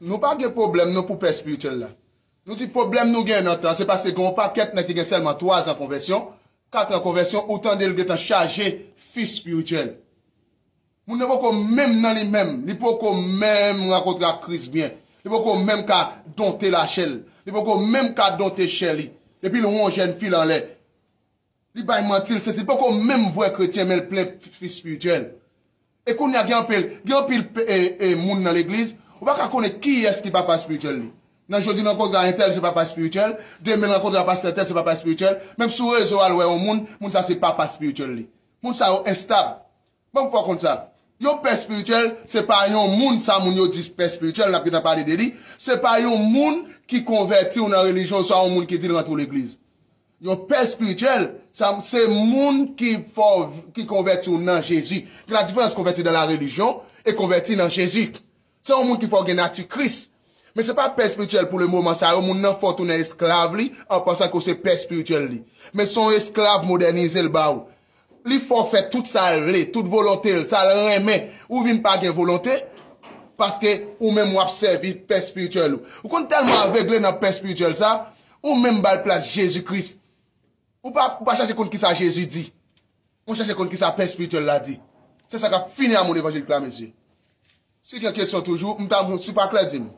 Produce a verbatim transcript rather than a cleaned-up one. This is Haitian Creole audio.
Nou pa gen pwoblèm non pou pè espirityèl la. Nou di pwoblèm nou gen nan tan, se paske gen yon pakèt nèg ki gen sèlman twa zan konvèsyon, kat an konvèsyon, ou tande l gentan chaje fi espirityèl. Moun nan poko menm nan li menm, li poko menm rankontre ak Kris byen. Li poko menm ka donte lachè l. Li poko menm ka donte chè li. Epi l wè yon jèn fi l anlè. Li bay manti, l sezi, li poko menm vrè kretyen, men l plen fi espirityèl. E kounye a gen anpil, gen anpil pe- e, e, moun nan legliz, ou pa ka konnen kiyès ki papa espirityèl li. Nan jodi l rankontre a entèl se papa espirityèl, demen l rankontre a pastè tèl se papa espirityèl, menm sou rezo a l wè yon moun, moun sa se papa espirityèl li. Moun sa yo enstab. Ban m fè w konn sa. Yon pè espirityèl, se pa yon moun sa moun yo di pè espirityèl, n ap gentan pale de li, se pa yon moun ki konvèti w nan relijyon, oswa yon moun ki di l rantre w legliz. Yon pè espirityèl, sa se moun ki fè w, ki konvèti w nan Jezi. Gen la diferans konvèti dans la religion e konvèti nan Jezi. Se yon moun ki fè w gen nati Kris. Men se pa pè espirityèl pou le moman sa yo, moun nan fè w tounen esklav li, an pansan ke w se pè espirityèl li. Men se yon esklav modènize l ba w. Li fè w fè tout sa l vle, tout volonte l, sa l renmen. Ou vin pa gen volonte, paske ou menm w ap sèvi pè espirityèl ou. Ou konn tèlman avegle nan pè espirityèl sa, ou menm ba l plas Jezi Kris. Ou pa, ou pa chache konn kisa Jezi di. Ou chache konn kisa pè espirityèl la di. Se sa k ap fini a moun evanjelik la, mesye. Si gen kesyon toujou, m ta, si pa klè, di m.